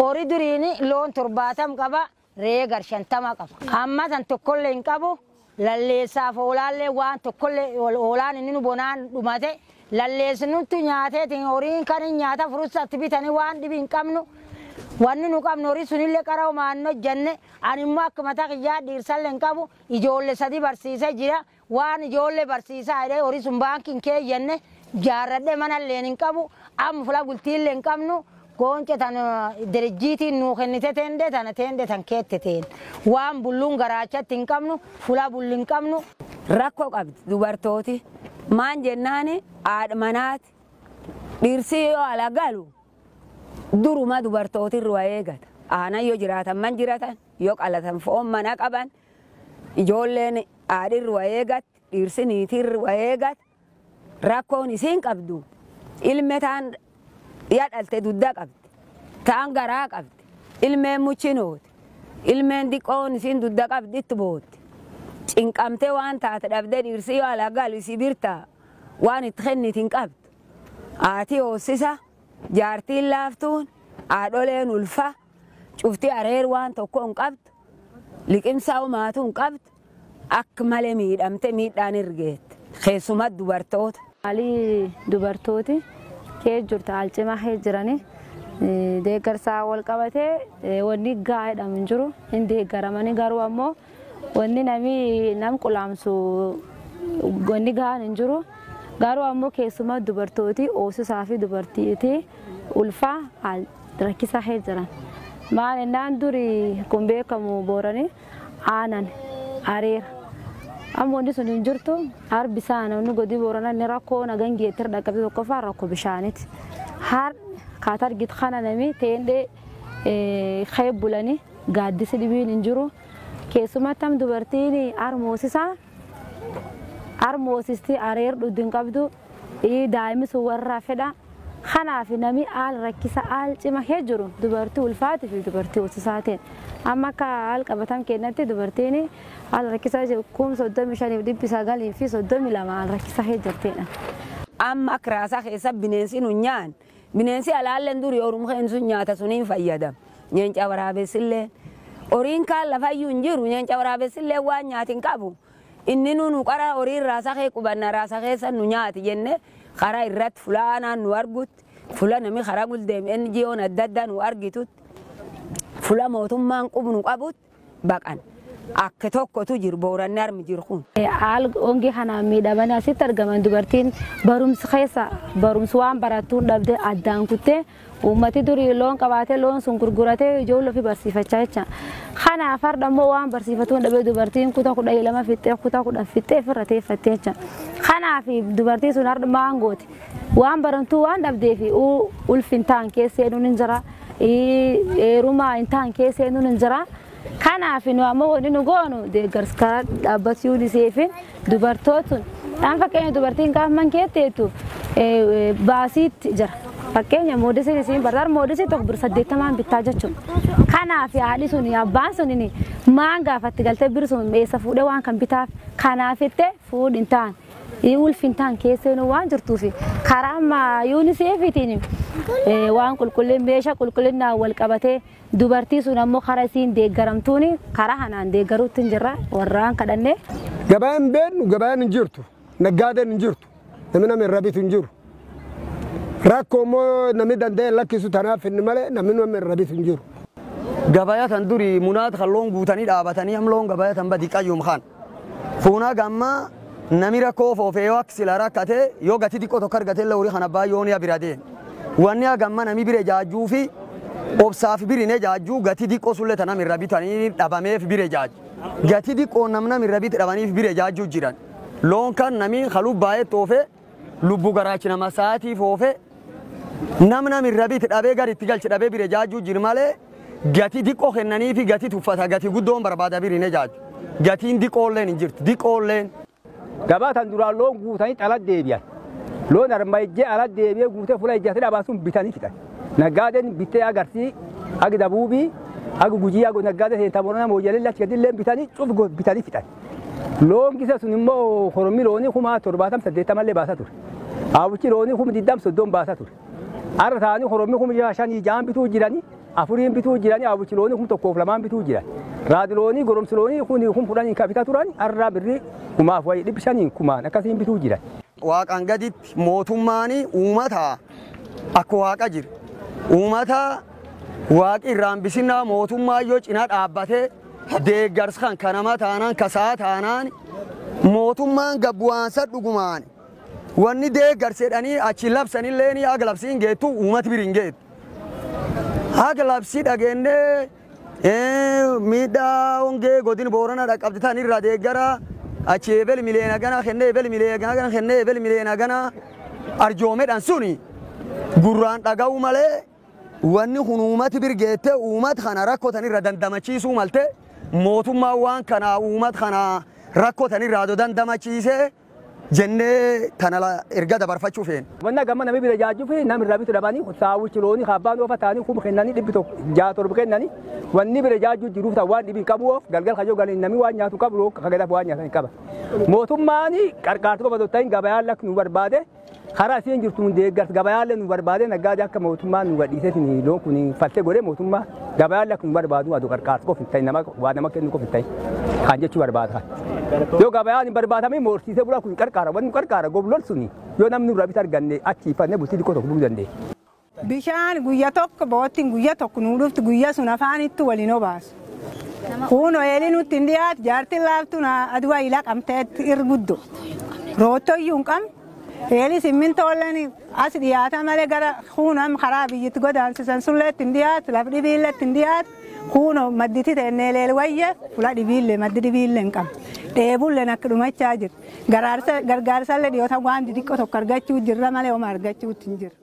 Horii duriin loon 70 qaba, re'ee gar 50 qaba. Amma san tokkollee hin qabu. Lalleessaaf oolaallee waan tokkollee oolaan inni nu bonaan dhumate. Lalleessinutti nyaateetiin horiin kan hin nyaata furussatti bitanii waan dhibi hin qabnu. Wanni nu qabnu horii sunillee qara homaan hojjenne. Ani immoo akka mataa kiyyaa dhiirsallee hin qabu. Ijoollee 3 barsiisee jira. Waan ijoollee barsiisaa jedhee horii sun baankiin keeyyenne jaarradhee manallee hin qabu. Amma fuula bultiillee hin qabnu. Goonce tan derejjiitiin nuu kennite teende tana teende tan keette teen. Waan bulluun garaachatti hin qabnu, fuula bulli hin qabnu. Rakkoo qabdi dubartooti. Maan jennaani haadha manaati. Dhiirsi yoo ala galu duruma dubartooti irraa eegata. Aanan yoo jiraatan man jiraatan, yoo qalatan foon mana qaban, ijoolleen haadhi irraa eegatti, dhiirsi niitii irraa eegata. Rakkoon isiin qabdu ilme taan yaa dhalte dudda qabdi, taan garaa qabdi, ilmeen muchinooti, ilmeen diqqoon isiin dudda qabdi itti bootti. Cinqamtee waan taate dhabdee dhiirsi yoo ala galu isii birtaa waan itti kenniti hin qabdu. Haati hoossisa, jaartiin laaftuun, haadholeen ulfa, cufti areer waan tokko hin qabdu, liqimsaa homaatu hin qabdu, akka malee miidhamte miidhaan ergeette. Keessumaa dubartoota. Haalli dubartooti kee jirtu haal cimaa kee jirani. Deeggarsaa wal qabatee wanni gahaa jedhamu hin jiru. Hin deeggaramani garuu ammoo wanni nami nam qulaamsu wanni gahaan hin jiru. Garuu ammoo keessumaa dubartooti hoosisaa fi dubartiitii ulfaa haal rakkisaa kee jiran. Maal innaan duri kun beekamu boorani aanan areera. Amma wanti sun hin jirtu harbi isaa namni godii booranaa inni rakkoo nagan geettir dhaqqabte tokkoffaa rakkoo bishaaniiti. Har kaata argit kana nami teendee kee bulanii gaaddisi dhibiin hin jiru. Keessumatti am dubartiin harmoosisti areer dhugdu hin qabdu daa'imni sun warraa fedha. Kanaaf nami haal rakkisa haal cima kee jiru dubartii ulfaatii fi dubartii hoosisaatiin. Amma akka haal qabatan kennatti dubartiin haal rakkisaa jiru 35,932 haal rakkisaa kee jirtidha. Amma akka raasaa keessa bineensi nu nyaan. Bineensi alaalleen durii orma keenya sun nyaata suniin fayyadama. Nyeenca waraabessillee. Horiin kaan lafayyuu hin jiru nyeenca waraabessillee waan nyaati hin qabu. Inni nu qara horiin raasaa kee qubanna raasaa keessa nu nyaati jenne karaa irratti fulaanaan nu argutti fula namni karaa guldeem NGO'n adda addaa nu argitutti fula mootummaan qubnu qabutti baqan. Akka tokkotu jiru booranni armi jiru kun. Haal hongee kanaan miidhamanii asitti argaman dubartiin barumsa keessa barumsa waan barattuun dhabdee addaan kuttee uummati durii loon qabaatee loon sun gurguratee ijoollee ofii barsiifachaa jecha. Kanaaf har'a immoo waan barsiifatuun dhabee dubartiin kutaa 12 fixxee kutaa 10 fixxee ofirra teeffattee jecha. Kanaaf dubartiin sun har'a maangooti. Waan baramtuu waan dhabdee fi ulfin ta'an keessa seenuun hin jira. Heerumaa hin ta'an keessa seenuun hin jira. Kanaaf nu ammoo wanni nu goonu deeggarsa karaa dhaabbata UNICEFin dubartootun dhaan fakkeenya dubartiin gaafa man keetteetu baasiitti jira. Fakkeenya moodisiin isiin barbaadu moodisii tokko bir 80 bittaa jechuudha. Kanaaf haadhi sun abbaan sun maan gaafatti galtee bir sun eessa fuudhee waan kan bitaaf kanaaf itti fuudhi hin ta'an. Ulfi hin ta'an keessee waan jirtuufi karaa amma UNICEFitiin waan qulqullin meeshaa qulqullinnaan wal qabatee dubartii sun ammoo karaa isiin deeggaramtuuni karaa kanaan deeggaruutti hin jirra warraan kadhannee. Gabaan beeknu gabaan hin jirtu naggaadeen hin jirtu namni nama irra bitu hin jiru. Rakkoo immoo namni danda'e lakkisu tanaaf inni malee namni nama irra bitu hin jiru. Gabayaa tan durii munaat kan loon guutanii dhaabatanii am loon gabayaa tan badi qayyuum kan. Fuunaa gammaa namni rakkoo foofee yoo akka sila rakkate yoo gatii xiqqoo tokko argate illee horii kana baay'oo ni bira deema. Wanni gammaa namni bira jaajjuu fi obsaaf birine jaajjuu gatii xiqqoo sullee tan namni irra bitanii dhabameef bira jaajju. Gatii xiqqoo namni irra bit dhabaniif bira jaajjuu jiran. Loon kan namni haluu baay'ee toofee lubbuu garaachi nama sa'aatii foofee namni irra bit dhabee gadi itti galche dhabee bira jaajjuu jiru malee gatii xiqqoo kennanii fi gatii tuffata gatii guddoon barbaada birine jaajju. Gatiin xiqqoolleen hin jirtu xiqqoolleen. Gabaa tan duraan loon guutanii ala deebi'an. Loon arma ijjee ala deebi'ee guutee fuula ijjatee dhabaa sun bitanii fixan. Naggaadeen bittee agarsiis agi dabuubii agi gujii agi naggaadee seentaa boronaa mooyyalee achi gadi illee bitanii cuf bitanii fixan. Loon gisa sun immoo horomii loonii 70,000 80,000 illee baasaa ture. Hawwichi loonii 20,030 baasaa ture. Har'a taa'anii horomii 5,000 6 bituu jiranii 4 bituu jiranii hawwichi loonii 1,200 bituu jiran. Raadiloonii goromsiloonii kun 10,000 kan bitaa turan har'aa birrii 2,500 kumaan akkasiin bituu jiran. Waaqaan gaditti mootummaan uummata akka waaqa jira. Uummata waaqi irraan bisinnaa mootummaa yoo cinaa dhaabbatee deeggarsa kan kanama taanaan kasaa taanaan mootummaan gabbu'aansa dhugumaan wanni deeggarsa jedhanii achi labsanillee ni haga labsiin geettu uummati biri hin geettu. Haga labsii dhageennee miidhaa hongee godin Boorana dhaqqabdi tan irraa deeggara achi ebel miliyoona gana kennee ebel miliyoona gana kennee ebel miliyoona gana arjoomeedhaan suni gurraan dhaga'u malee wanni kun uummati bir geette uummata kana rakkoo tan irra dandamachiisuu malte mootummaa waan kana uummata kana rakkoo tan irraa dandamachiisee jennee tana erga dabarfachuu feene. Wanna gamma namni bira jaajuu fi namni irraa bitu dhabanii saawwichi loonii abbaan oofa ta'anii 1000 kennanii 167 kennanii wanni bira jaajuu jiruuf ta'u waan dhibii qabu oof galgal kayyoo galii namni waan nyaatu qabu kagadaaf waan nyaatan qaba. Mootummaan qarqaartuu qaba ta'in gabayaan lakki nu barbaade karaa isiin jirtu hun deeggarsa gabayaan nu barbaade naggaadee akka mootummaan nu gadhiisee loon kun faltee godhee mootummaa gabayaan lakki nu barbaadu aduu qarqaartuu qof hin ta'in nama waa nama kennu qof hin ta'in kan jechuu barbaada. Yoo gabayaan hin barbaadamne morsiisee bulaa kun qarqaara wanni qarqaara goblol suni yoo namni nurraa bita arganne achi ifannee bultii xiqqoo tokko buluu dandeenya. Bishaan guyya tokko boottiin guyya tokko nuu dhufti guyya sun afaanittu waliin obaasu. Kun eelii nutti hin dhiyaatu jaartiin laaftuun aduwaa ilaa qabteetti irguddo. Roottoyyuu hin qabne eelii simmintoolleen as dhiyaata malee gara kuunam karaa biyyatti godaansisan sulleetti hin dhiyaatu laf dhibiilleetti hin dhiyaatu. Kuno madditi ta'e leel wayya fula dhibiillee maddi dhibiillee hin qabne. Dheebulleen akka dhumachaa jira. Gargaarsallee dhiyoota waan xixiqqoo tokko argachuu jirra malee homaa argachuutti hin jiru.